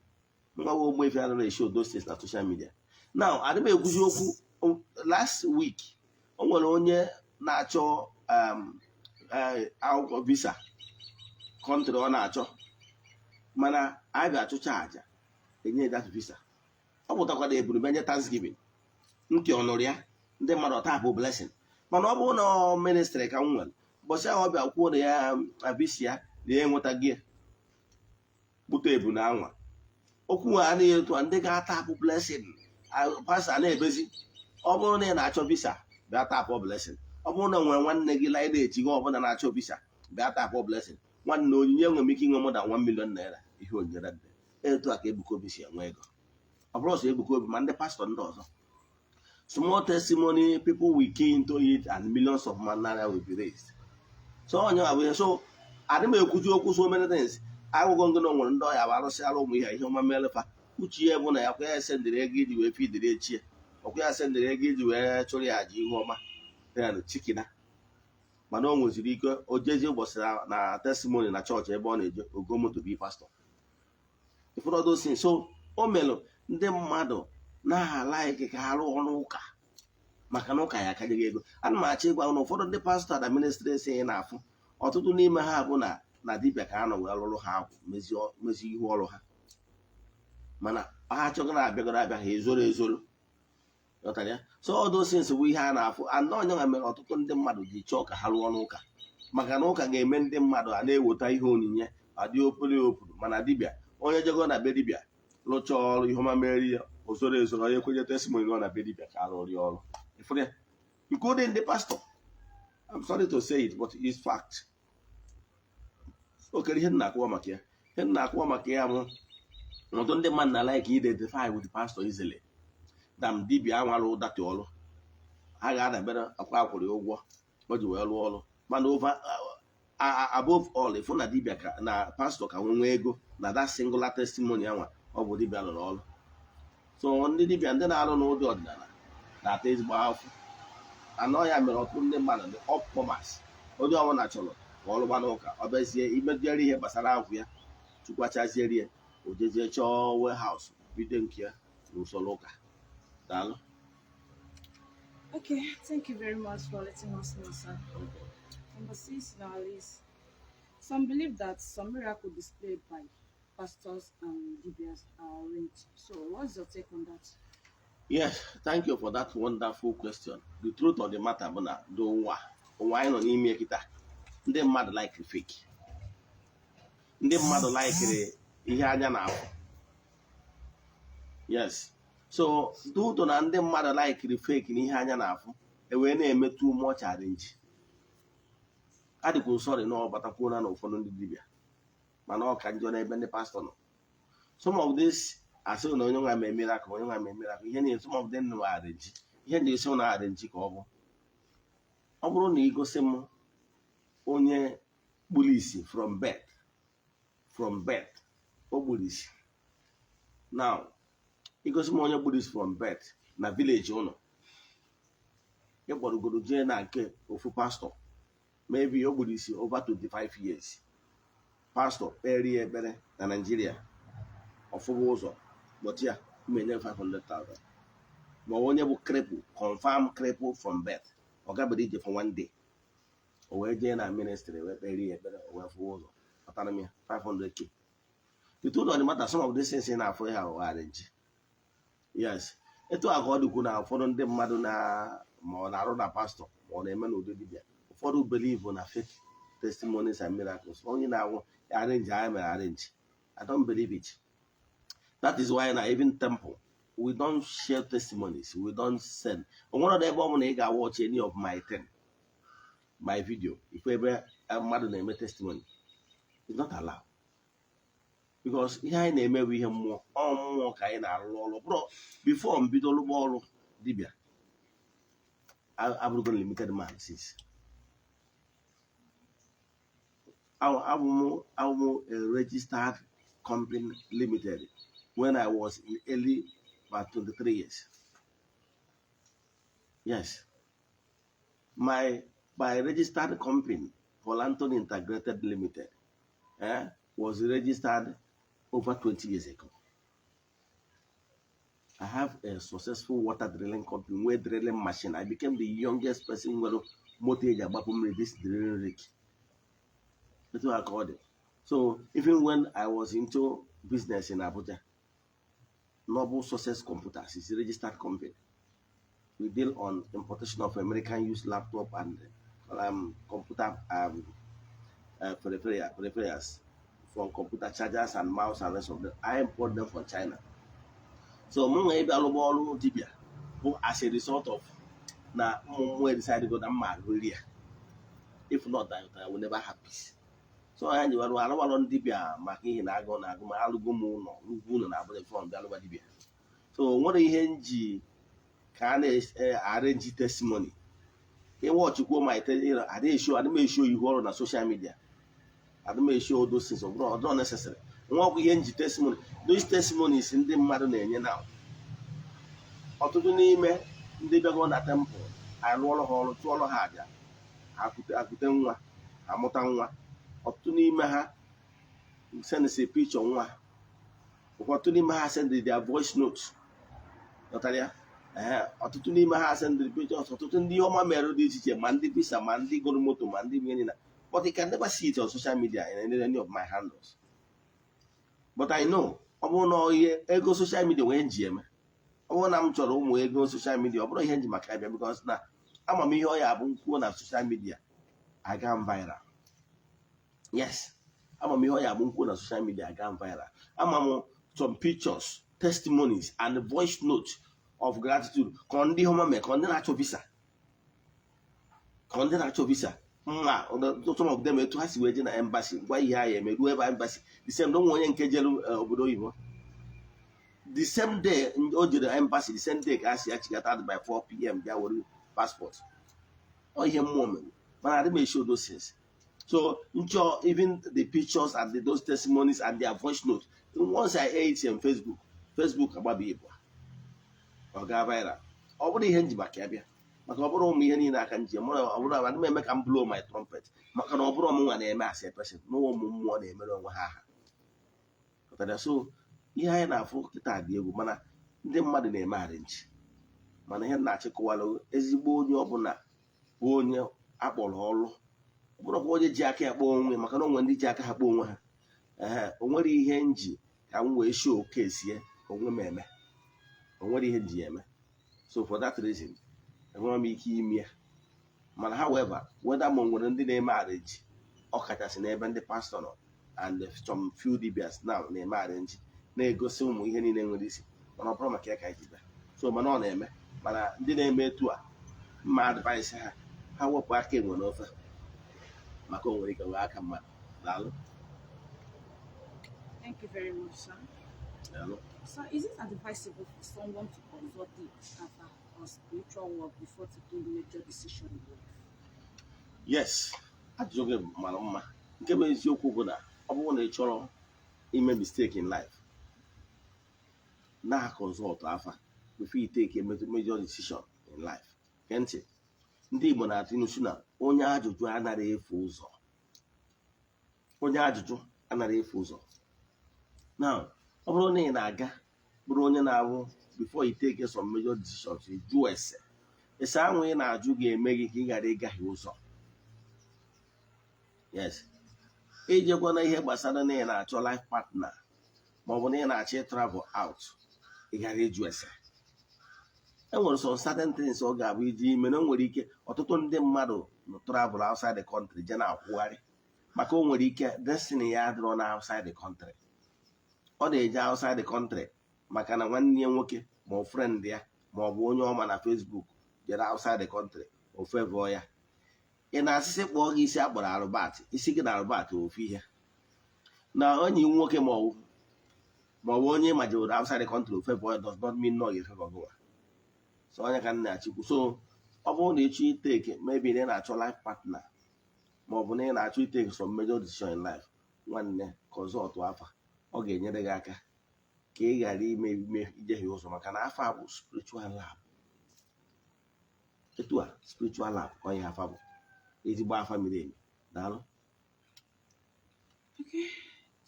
nwa wa ogbu efi anaghị eshow those things na social media. Now, adị m ekwuzi okwu. Last week o nwere onye na-achọ akwụkwọ visa country ọ na-achọ, mana anyị ga-achụcha àjà enye that visa. Ọ pụtakwara eburu menye thanksgiving, ntị ọ nụrụ ya, ndị mmadụ ọta bụ blessing. Mana ọ bụrụ na ọ ministry ka m nwere, ụbọchị ahụ ọ bịa kwuo na ya na visa ya na ya enwetaghị ya, kpụta ebu na anwa okwu ha anaghị etu a. Ndị ga-ata apụ blessing, pastor na-ebezi. Ọ bụrụ na ị na-achọ visa, bịa tapụ blessing. Ọ bụrụ na nwere nwanne gị lineage gị ọbụla na-achọ visa, bịa tapụ blessing. Nwanne, onyinye enwere m ike inwe more than 1 million naira ihe onyinye that day. Etu a ka Ebuka Obi si enwe ego. Ọ bụrụ sọ Ebuka Obi, ma ndị pastor ndị ọzọ, small testimony, people will key into it and millions of naira will be raised. So onye bụ ihe. So adị m ekwuzi okwu so many things. Agụgụ ngị na o nwere ndị ọya bụ arụsị arụ ụmụ ihe ihe ọma melefa uche ya bụ na ya kwa ya sendịrị ego iji wee fidiri echi ya, ọkwa ya sendịrị ego iji wee chụrụ ya aja ihu ọma ya chikina. Mana o nweziri ike o jezie ụbọchị na testimony na chọọchị ebe ọ na-eje ogo moto bi pastor ụfọdụ si. So o melụ ndị mmadụ na-alaiki ka ha rụọ ọrụ ụka, maka na ụka ya akarịghị ego. Ana m achọ ịgwa na ụfọdụ ndị pastor na ministry si na-afụ, ọtụtụ n'ime ha bụ na dibịa ka ha nọ wee rụrụ ha agwụ, mezie ihu ọrụ ha. Mana ha achọghị na abịagoro abịa, ha ezoro ezoro. Ghọtara ya? So all those things bụ ihe a na-afụ anọ. Onye nwa mere ọtụtụ ndị mmadụ ji chọọ ka ha rụọ n'ụka, maka na ụka ga-eme ndị mmadụ a na-eweta ihe onyinye adị opere opuru. Mana dibịa, onye jego na be dibịa rụchaa ọrụ ihe ọma mere ya, ozoro ezoro, onye kwenye testimony nọ na be dibịa ka arụrụ ya ọrụ. Ịfụrụ ya, including the pastor. I'm sorry to say it, but it's fact. Okere ihe m na-akwụwa maka ya, ihe m na-akwụwa maka ya bụ ọtụtụ ndị mmadụ na like identify with the pastor easily than dibịa anwara ụdatị ọrụ ha ga-adabere akwa akwụrụ ya ụgwọ o ji wee rụọ ọrụ. Mana over above all, ịfụ na dibịa ka na pastor ka nwee ego na that singular testimony anwa ọ bụ dibịa rụrụ ọrụ. So ndị dibịa, ndị na-arụ n'ụdị ọdịnala na-ata ezigbo afụ anọ. Ya mere ọtụtụ ndị mmadụ, ndị upcomers, onye ọbụla chọrọ ka ọ rụgba n'ụka, ọ bịazie imeziere ihe gbasara agwụ ya, chukwachaziere ya, o jezie chọọ warehouse bido nke ya n'usoro ụka. Daalụ. Okay, thank you very much for letting us know, sir. Number six in our list. Some believe that some miracle displayed by pastors and dibias are arranged. So, what's your take on that? Yes, thank you for that wonderful question. The truth of the matter bụ na n'ụwa ụwa anyị nọ n'ime kịta, ndị mmadụ like fake. Ndị mmadụ likiri ihe anya na-afụ. Yes. So due to na ndị mmadụ likiri fake na ihe anya na-afụ, e wee na-eme too much arrange. Adịkwa sorry na ọ batakwuola na ụfọdụ ndị dibịa, mana ọ ka njọ n'ebe ndị pastor nọ. Some of this asị na onye nwa mee miracle, onye nwa mee miracle, ihe niile, some of them nọ arrange. Ihe ndị esi na arrange ka ọ bụ, ọ bụrụ na ị gosi m onye kpuru isi from birth, from birth o kpuru isi, now igosi m onye kpuru isi from birth na village ụnụ, ịkpọrọgoro jee na nke ofu pastor, maybe o gburu isi over 25 years, pastor kpere ya ekpere na Nigeria, ọfụba ụzọ, kpọta ya, mmenye 500,000. Ma ọ onye bụ cripple, confirm cripple from birth, ọ gabere ije for one day, o wee jee na ministry wee kpere ya ekpere, o wee fụwa ụzọ, kpatara m ya 500K. The truth of the matter, some of these things ị na-afụ ya arrange. Yes, etu a ka ọ dịkwu na ụfọdụ ndị mmadụ na ma ọ na-arụ na pastor, ma ọ na-eme n'ụdị dibịa, ụfọdụ believe na fake testimonies and miracles. Onye na-awụ arrange, anyị mere arrange, I don't believe it. That is why na even temple We don't share testimonies. We don't send. Onwere ọdụ ebe ọ bụla ị ga-watch any of my thing, my video, ife ebe mmadụ na-eme testimony. It's not allowed. Because ihe anyị na-eme bụ ihe mmụọ. Ọ mmụọ ka anyị na-arụ ọrụ. Bụrụ before m bido rụba ọrụ dibịa, abụrụgo limited man since. Abụ m a registered company limited when I was in early about 23 years. Yes. My registered company, Paul Anthony Integrated Limited, was registered over 20 years ago. I have a successful water drilling company where drilling machine. I became the youngest person where moto eji agbapụ mmiri, this drilling rig. That's what I called it. So even when I was into business in Abuja, Noble Success Computers is a registered company. We deal on importation of American used laptop and computer peripherals from computer chargers and mouse and rest of them. I import them from China. So mụ nwa ịbịa lụba ọrụ dibịa bụ as a result of na ụmụ mmụọ decide go na mma arụrị ya. If not, I will never have peace. So anyị ji warụ alụmalụ ndị dibịa maka ihe na agụ na agụ ma alụgo m ụlọ ugwu ụlọ na Abuja from bịa alụba dibịa. So o nwere ihe m ji ka a na-arrange testimony. Ịwọchikwuo ma adịghị eshow, adị m eshow ihu ọrụ na social media, adị m eshow those things. Ọ bụrụ ọ dịrọ necessary. Nwa ọkụ ihe nji testimony, those testimonies ndị mmadụ na-enye na ọtụtụ n'ime ndị bịago na temple, arụọrọ ha ọrụ, chụọrọ ha àjà, akute nwa, amụta nwa. Ọtụtụ n'ime ha sendịsị picture nwa, ọtụtụ n'ime ha send their voice notes. Ghọtara ya? Ee, ọtụtụ n'ime ha sendịrị pictures. Ọtụtụ ndị ọma mere dị iche iche, ma ndị visa, ma ndị goro moto, ma ndị mmiri na, but you can never see it on social media in any of my handles. But I know, ọ bụrụ na ihe ego social media nwee nji eme, ọ bụrụ na m chọrọ ụmụ ego social media, ọ bụrụ ihe nji maka ya bịa, because na ama m ihe ọ ya bụ nkwuo na social media aga m viral. Yes, ama m ihe ọ ya bụ nkwuo na social media aga m viral. Ama m some pictures, testimonies and voice notes of gratitude ka ndị ọma mee, ka ndị na-achọ visa, ka ndị na-achọ visa mma. Some of them, etu ha si wee je na embassy gwa ihe ha ya eme ruo ebe embassy, the same onwe onye nke jere obodo oyibo, the same day o jere embassy, the same day ka a si ya chigata by 4 p.m. bịa were passport. Ọ ihe mmụọ mere, mana adị m eshow those things. So nchọ even the pictures and those testimonies and their voice notes, once I air it on Facebook, Facebook agbabi ịbụ, ọ gaa viral. Ọ bụrụ ihe nji maka ya bịa, maka ọ bụrụ ụmụ ihe niile aka nji ọ bụrụ adị m eme ka m blow my trumpet, maka na ọ bụrụ ọmụnwa na-eme as a person na ụmụ mmụọ na-emere onwe ha aha. Ghọtara? So ihe anyị na-afụ kịta dị egwu, mana ndị mmadụ na-eme arrange. Mana ihe na-achịkọwalụ ezigbo onye ọbụla bụ onye akpọrọ ọrụ, ọ bụrụkwa onye ji aka ya kpọọ onwe, maka na onwe ndị ji aka ha kpọọ onwe ha. Ee, o nwere ihe nji ka m wee show kesie onwe m eme. O nwere ihe nji ya eme. So for that reason, enwere m ike ime ya. Mana however, whether ma o nwere ndị na-eme arrange, ọ kachasị n'ebe ndị pastọ nọ and some few dibias now na-eme arrange, na-egosi ụmụ ihe niile nwere isi, mana ọ bụrụ maka ya ka anyị ji bịa. So mana ọ na-eme, mana ndị na-eme etu a, mma advice ha, ha wepụ aka enwe n'ofe, maka o nwere ike wee aka mmadụ. Daalụ. Thank you very much, sir. Daalụ. Sir, is it advisable for someone to consult the Afa or spiritual work before taking major decision in life? Yes, ajụjụ gị mara mma. Nke bụ eziokwu bụ na ọ bụrụ na ị chọrọ ime mistake in life, na consult afa before you take a major decision in life. Gee ntị, ndị Igbo na-atụ ilu sị na onye ajụjụ anaghị efu ụzọ. Onye ajụjụ anaghị efu ụzọ. Now, ọ bụrụ na ị na-aga bụrụ onye na-abụ before you take some major decisions, you jụọ ese. Ese ahụ ị na-ajụ ga-eme gị ka ị ghara ịgaghị ụzọ. Yes, ijekwa na ihe gbasara na ị na-achọ life partner, ma ọ bụ na ị na-achọ travel out, ị ghara ịjụ ese. E nwere some certain things ọ ga-abụ iji ime na o nwere ike ọtụtụ ndị mmadụ nọ travel outside the country je na-akwụgharị, maka o nwere ike destiny ya adịrọ na outside the country. Ọ na-eje outside the country maka na nwanne ya nwoke Ma ọ friend ya, ma ọ bụ onye ọma na Facebook jere outside the country, o favor ya. Ị na-asịsị kpọọ gị isi akpọrọ arụbat, isi gị na arụbat ofu ihe na onye nwoke ma ọ bụ onye majeworo outside the country, o favor ya, does not mean na ọ ga-e favor gị nwa. So onye ka m na-achịkwu. So ọ bụrụ na ịchọ i take, maybe na ị na-achọ life partner, ma ọ bụ na ị na-achọ i take some major decision in life, nwanne, consult afa. Ọ ga-enyere gị aka ka ị ghara ime ime ijehie ụzọ, maka na afa bụ spiritual lab. Etu a, spiritual lab ka ọ ihe afa bụ, ezigbo afa miri emi. Daalụ. Okay,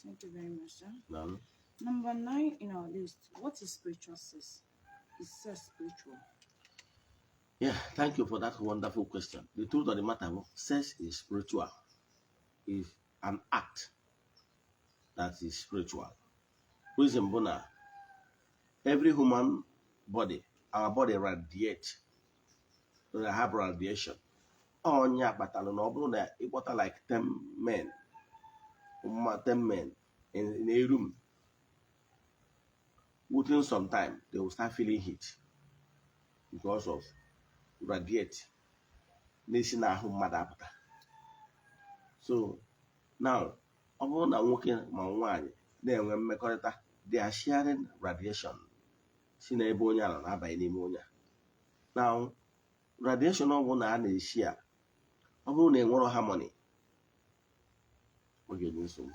thank you very much, sir. Daalụ. Number nine in our list. What is spiritual sex? Is sex spiritual? Yeah, thank you for that wonderful question. The truth of the matter, sex is spiritual, is an act that is spiritual. Reason bụ na every human body, our body radiate, we have radiation. Onye kpatara na ọ bụrụ na ịkpọta like 10 men, 10 men in a room, within some time they will start feeling heat because of radiate na-esi n'ahụ mmadụ apụta. So now, ọ bụrụ na nwoke ma nwaanyị na-enwe mmekọrịta, they are sharing radiation si n'ebe onye a nọ na-abanye n'ime onye a. Now, radiation ọ bụla a na-esi a, ọ bụrụ na enwero harmony, ọ ga-enye nsogbu.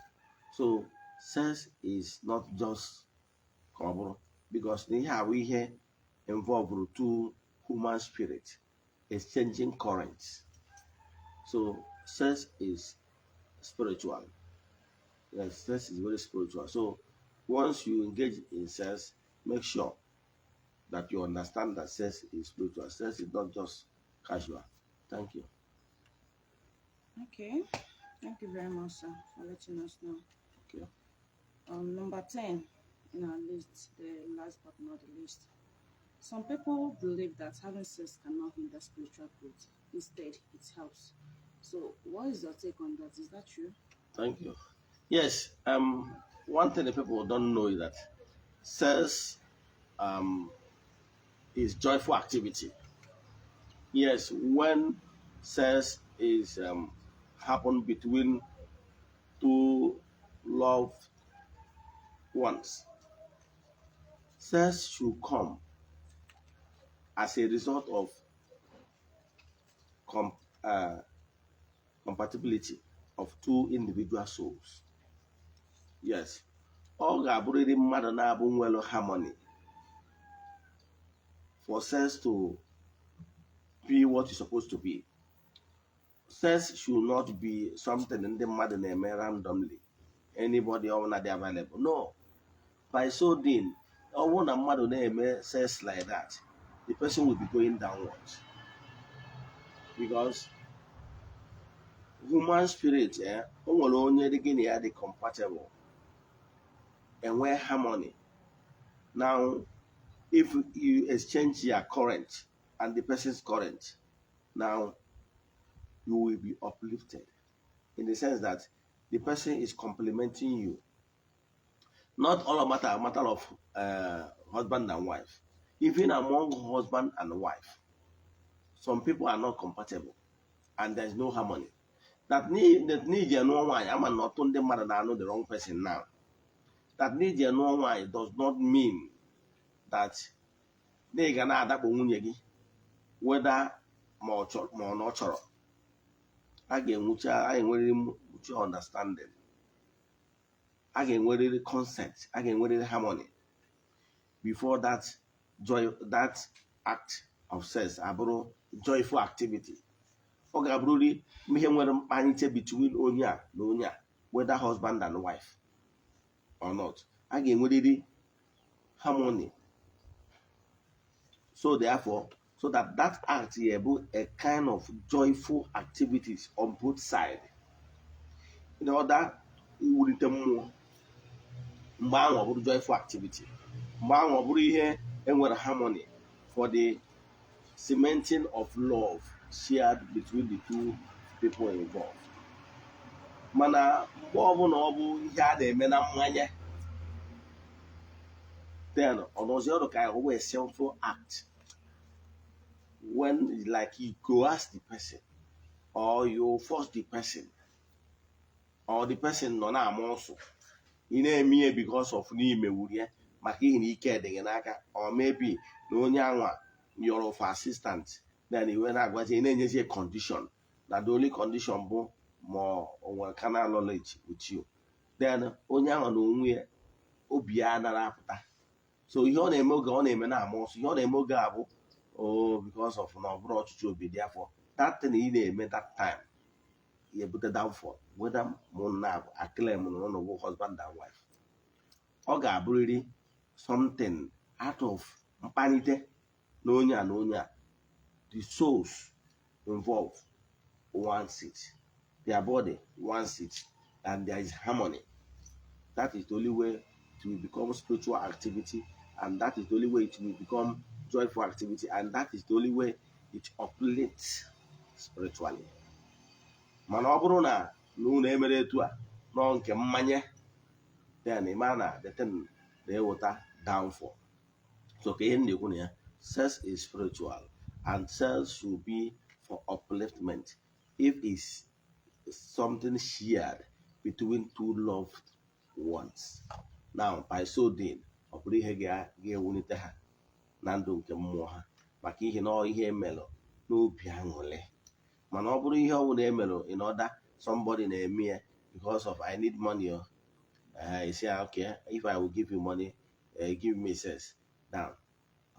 So sex is not just ka ọ bụrụ, because na ihe a bụ ihe involve two human spirit exchanging currents. So sex is spiritual. Yes, sex is very spiritual. So once you engage in sex, make sure that you understand that sex is spiritual. Sex is not just casual. Thank you. Okay, thank you very much, sir, for letting us know. Okay. Number 10 in our list, the last but not the least. Some people believe that having sex cannot hinder spiritual growth. Instead, it helps. So, what is your take on that? Is that true? Thank you. Yes. One thing that people don't know is that sex is joyful activity. Yes, when sex is happen between two loved ones, sex should come as a result of compatibility of two individual souls. Yes, ọ ga-abụrịrị mmadụ na-abụ nwere harmony for sex to be what it's supposed to be. Sex should not be something ndị mmadụ na-eme randomly. Anybody ọbụla dị available. No. By so doing, ọ bụrụ na mmadụ na-eme sex like that, the person will be going downwards. Because human spirit, o nwere onye dị gị na ya dị compatible, enwe harmony. Now, if you exchange your current and the person's current, now you will be uplifted in the sense that the person is complementing you. Not all a matter of husband and wife. Even among husband and wife, some people are not compatible and there's no harmony. That need nụọ nwaanyị ama na ọtụtụ ndị mmadụ na-anụ the wrong person now. That need nụọ nwaanyị does not mean that na ị ga na-adakpo nwunye gị, whether ma ọ chọrọ ma ọ na ọ chọrọ. A ga-enwecha, a ga-enwerịrị mutual understanding, a ga-enwerịrị consent, a ga-enwerịrị harmony before that joy, that act of sex abụrụ joyful activity. Ọ ga-abụrịrị ihe nwere mkpalite between onye a na onye a, whether husband and wife or not. A ga-enwerịrị harmony. So therefore, so that that act here bụ a kind of joyful activities on both sides in order iwulite mmụọ. Mgbe ahụ ọ bụrụ joyful activity, mgbe ahụ ọ bụrụ ihe enwere harmony for the cementing of love shared between the two people involved. Mana mgbe ọbụla ọ bụ ihe a na-eme na mmanya, Then ọnọzi ọdụ ka ọ wee sinful act when, like, you coerce the person or you force the person or the person nọ na-ama ọsụ, ị na-eme ihe because of n'imewuru ya, maka ihi na ike dị gị n'aka, or maybe na onye anwa yọrọ for assistant, then iwe na-agwazi, ị na-enyezi condition na the only condition bụ ma o nwere carnal knowledge with you. Then onye ahụ na onwe ya, obi ya anara apụta. So ihe ọ na-eme oge ọ na-eme na-ama ọsọ, ihe ọ na-eme oge a bụ, oh, because of na ọ bụrụ ọchịchị obi dị afọ. That thing ị na-eme that time ya ebute downfall, whether mụ na aclaim na ụnụ bụ husband and wife. Ọ ga-abụrịrị something out of mkpanite na onye a na onye a, the souls involved wants it, their body wants it, and there is harmony. That is the only way it will become spiritual activity, and that is the only way it will become joyful activity, and that is the only way it uplifts spiritually. Mana ọ bụrụ na unu emere etu a nọ nke mmanye, then ịma na the thing na-eweta downfall. So ka ihe m na-ekwu na ya, sex is spiritual and sex should be for upliftment if it's something shared between two loved ones. Now, by so doing, ọ bụrụ ihe ga-ewulite ha na ndụ nke mmụọ ha, maka ihe na ọ ihe emelụ n'obi aṅụrị. Mana ọ bụrụ ihe ọ bụla emelụ in order, somebody na-eme ya because of "I need money," oh. You say, "Okay, if I will give you money, give me sex." Now,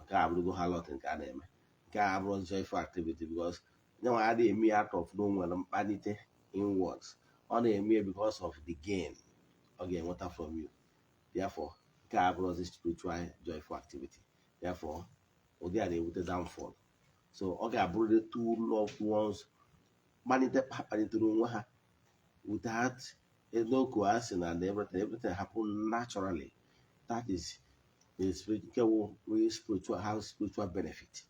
nke a abụrụgo harlot. Nke a na-eme, nke a abụrụ joyful activity, because nyanwa adịghị eme ya out of na o nwere mkpanite inwards. Ọ na-eme ya because of the gain ọ ga-enweta from you. Therefore, nke a abụrụzi spiritual joyful activity. Therefore, ụdị a na-ewute downfall. So ọ ga-abụrịrị two loved ones kpanite, ha kpalitere onwe ha without no coercion, and everything happen naturally. That is the spiritual real spiritual, have spiritual benefit.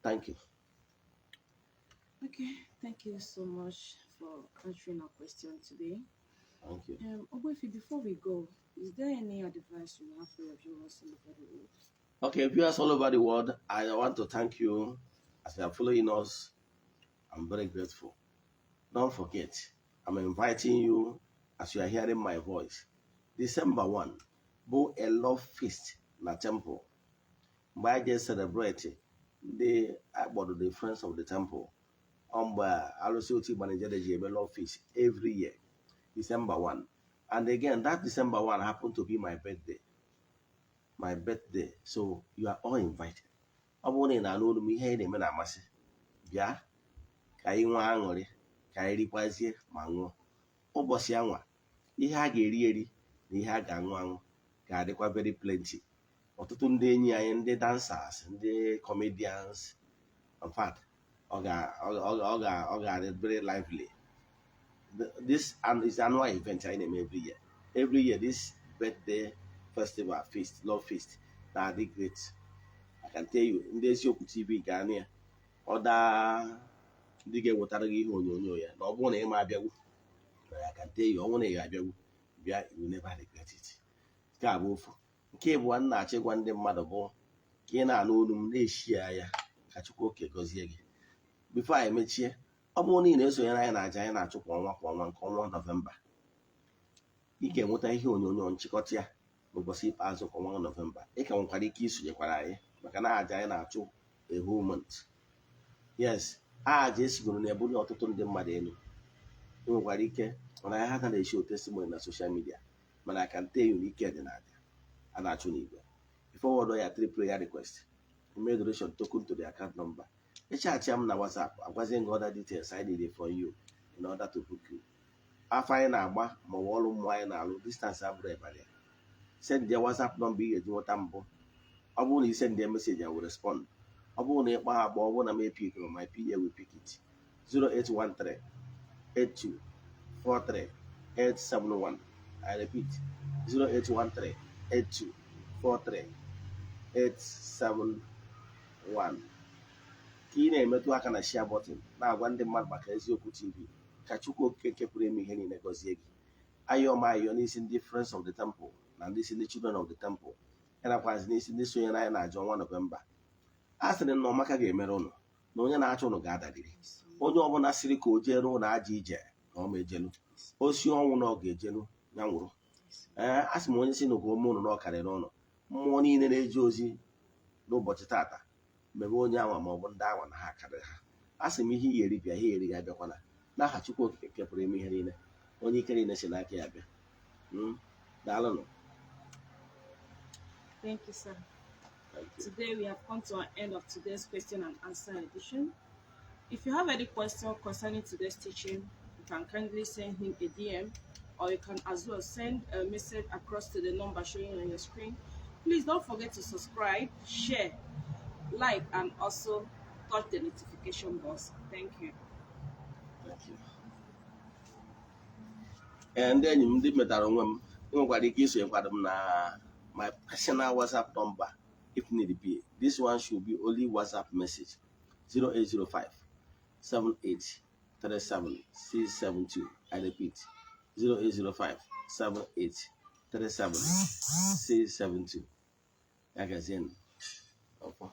Thank you. Okay, thank you so much for answering our question today. Thank you. Ogbuefi, before we go, is there any advice you have for your viewers all over the world? Okay, viewers all over the world, I want to thank you as you are following us. I'm very grateful. Don't forget, I'm inviting you as you are hearing my voice. December 1 bụ a love feast na temple. Mgbe anyị ga-celebrate ndị akpọrọ the Friends of the Temple. Ọ mgbe arụsị otu Igba Nigeria ji eme love feast every year, December 1. And again, that December 1 happened to be my birthday. My birthday. So you are all invited. Ọ bụrụ na ị na-anụ olu m, ihe anyị na-eme na-amasị, bịa ka anyị nwee aṅụrị, ka anyị rikwazie ma ṅụọ. Ụbọchị anwa, ihe a ga-eri eri na ihe a ga-aṅụ aṅụ ga-adịkwa very plenty. Ọtụtụ ndị enyi anyị, ndị dancers, ndị comedians, in fact, ọ ga-adị very lively. This and is annual event anyị na-eme every year. Every year, this birthday festival feast, love feast, na-adị great. I can tell you, ndị Eziokwu TV ga-anụ ya, ọ daa ndị ga-ewetara gị ihe onyonyo ya na ọ bụrụ na ị ma abịagwu. I can tell you, ọ bụrụ na ị ga-abịagwu, bịa, you will never regret it. Nke a bụ ofu. Nke ịbụọ m na-achọ ịgwa ndị mmadụ bụ ka ị na-anụ olu m, na-eshi ya, ka Chukwu oke gọzie gị. Before anyị mechie, ọ bụrụ na ị na-esonyere anyị na aja anyị na-achụ kwa ọnwa kwa ọnwa, nke ọnwa Nọvemba, ị ga-enweta ihe onyonyo nchịkọta ya n'ụbọchị ikpeazụ nke ọnwa Nọvemba. Ị ka nwekwara ike isonyekwara anyị, maka na aja anyị na-achụ a whole month, yes, aja esigoro na-ebuli ọtụtụ ndị mmadụ elu. Ị nwekwara ike, mana anyị ha na-eshi testimony na social media, mana I can tell you na ike dị n'aja a na-achụ n'igwe. Forward ya three prayer request, email donation token to the account number, ịchaachị m na WhatsApp, agwazie gị other details I need from you in order to book you. Afọ anyị na-agba ma ọ bụ ọrụ mmụọ anyị na-alụ, distance abụrụ ịbarịa. Send ya WhatsApp number ị ga-eji nweta mbụ. Ọ bụrụ na ị send ya message, I will respond. Ọ bụrụ na ịkpọ ha akpọ, ọ bụrụ na m epick, my PA will pick it. 0813 82 43 871. I repeat, 0813 82 43 871. Ka ị na-emetụ aka na share button, na-agwa ndị mmadụ maka Eziokwu TV. Ka Chukwu Okike nke pụrụ ime ihe niile gọzie gị. Ayọ m ayọ n'isi ndị Friends of the Temple na ndị isi ndị Children of the Temple. Ya nakwazi n'isi ndị sonyere anyị na-aja ọnwa Nọvemba. A sịrị na ọmaka ga-emere ụnụ, na onye na-achọ ụnụ ga-adaliri. Onye ọbụla sịrị ka o jere ụnụ ajọ ije na ọma ejelu, osi ọnwụ na ọ ga-ejelu ya nwụrụ. Ee, a sị m, onye si na ka ome ụnụ na ọ karịrị ụnụ, mmụọ niile na-eje ozi n'ụbọchị tata mebe onye anwa ma ọ bụ ndị anwa na ha karịrị ha. A sị m, ihe ihe eri bịa, ihe eri ga-abịakwana n'aha Chukwu Okike nke pụrụ ime ihe niile, onye ike niile si n'aka ya bịa. Daalụnụ. Thank you, sir. Thank you. Today we have come to an end of today's question and answer edition. If you have any question concerning today's teaching, you can kindly send him a DM, or you can as well send a message across to the number showing on your screen. Please don't forget to subscribe, share, like, and also touch the notification box. Thank you. Thank you. Ee, ndị enyi m, ndị metara onwe m, ị nwekwara ike isonyekwara m na my personal WhatsApp number if need be. This one should be only WhatsApp message: 0805 78 37 672. I repeat, 0805 78 37 672. Ya gazienụ. Ọfọ.